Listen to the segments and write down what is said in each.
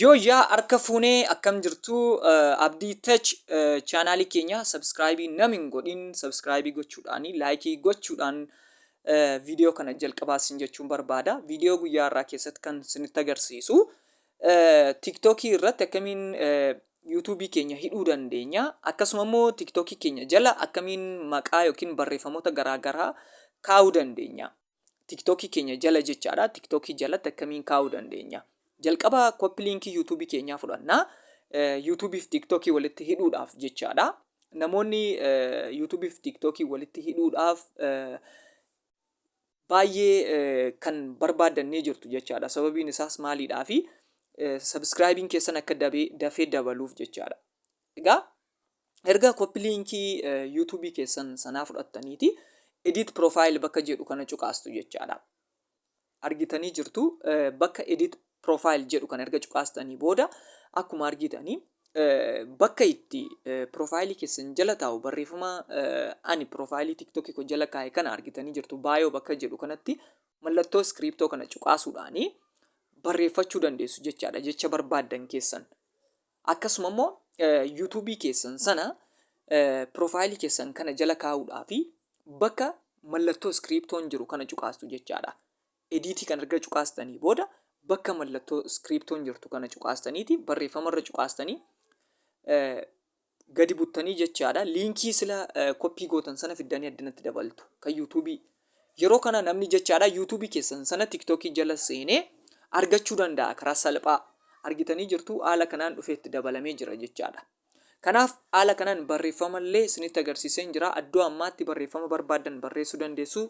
Yooyyaa, harka fuunee, akkam jirtu? Abdii Tech chaanaalii keenya subscribe nam hin godhin subscribe gochuudhaan, like gochuudhaan viidiyoo kana jalqabaa isin jechuun barbaada. Viidiyoo guyyaa har'aa keessatti kan isinitti agarsiisu TikTokii irratti akkamiin YouTubeii keenya hidhuu dandeenya, akkasuma immoo TikTokii keenya jala akkamiin maqaa yookiin barreeffamoota garaagaraa kaa'uu dandeenya. TikTokii keenya jala jechaadha. TikTokii jalatti akkamiin kaa'uu dandeenya? Jalqaba copy linkii YouTubeii keenyaa fudhannaa. YouTubeii fi TikTokii walitti hidhuudhaaf jechaadha. Namoonni YouTubeii fi TikTokii walitti hidhuudhaaf baay'ee kan barbaadan ni jirtu jechaadha. Sababiin isaas maaliidhaa fi subscribeiin keessan akka dafee dabaluuf jechaadha. Egaa erga copy linkii YouTubeii keessan sanaa fudhattaniiti, edit profile bakka jedhu kana cuqaastu jechaadha. Argitanii jirtu, bakka edit profile jedhu kana erga cuqaastanii booda, akkuma argitanii bakka itti profileii keessan jala taa'u, barreeffama ani profileii TikTokii koo jala kaa'e kana argitanii jirtu. Bio bakka jedhu kanatti mallattoo iskiriiptoo kana cuqaasuudhaanii barreeffachuu dandeessu jechaadha, jecha barbaaddan keessan. Akkasuma immoo YouTubeii keessan sana profileii keessan kana jala kaa'uudhaa fi bakka mallattoo iskiriiptoon jiru kana cuqaastu jechaadha. Editii kan erga cuqaastanii booda, bakka mallattoo iskiriiptoon jirtu kana cuqaastaniiti, barreeffamarra cuqaastanii gadi buttanii jechaadha. Linkii sila copy gootan sana fiddanii addanatti dabaltu kan YouTubeii. Yeroo kana namni jechaadha YouTubeii keessan sana TikTokii jala seenee argachuu danda'a karaa salphaa. Argitanii jirtu, haala kanaan dhufee itti dabalamee jira jechaadha. Kanaaf haala kanaan barreeffamallee isinitti agarsiiseen jira. Iddoo ammaatti barreeffama barbaaddan barreessuu dandeessu.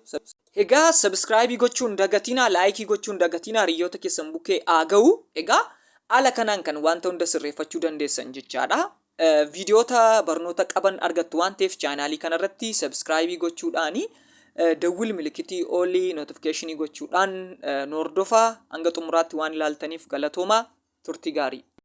Egaa subscribe gochuun dagatinaa, like gochuun dagatinaa, hiriyoota keessan bukkee haa ga'u. Egaa haala kanaan kan wanta hunda sirreeffachuu dandeessan jechaadha. Viidiyoota barnoota qaban argattu waan ta'eef, chaanaalii kanarratti subscribe gochuudhaani, dawwil milikitii oolii notificationii gochuudhaan nu hordofaa. Hanga xumuraatti waan ilaaltaniif galatoomaa, turtii gaarii.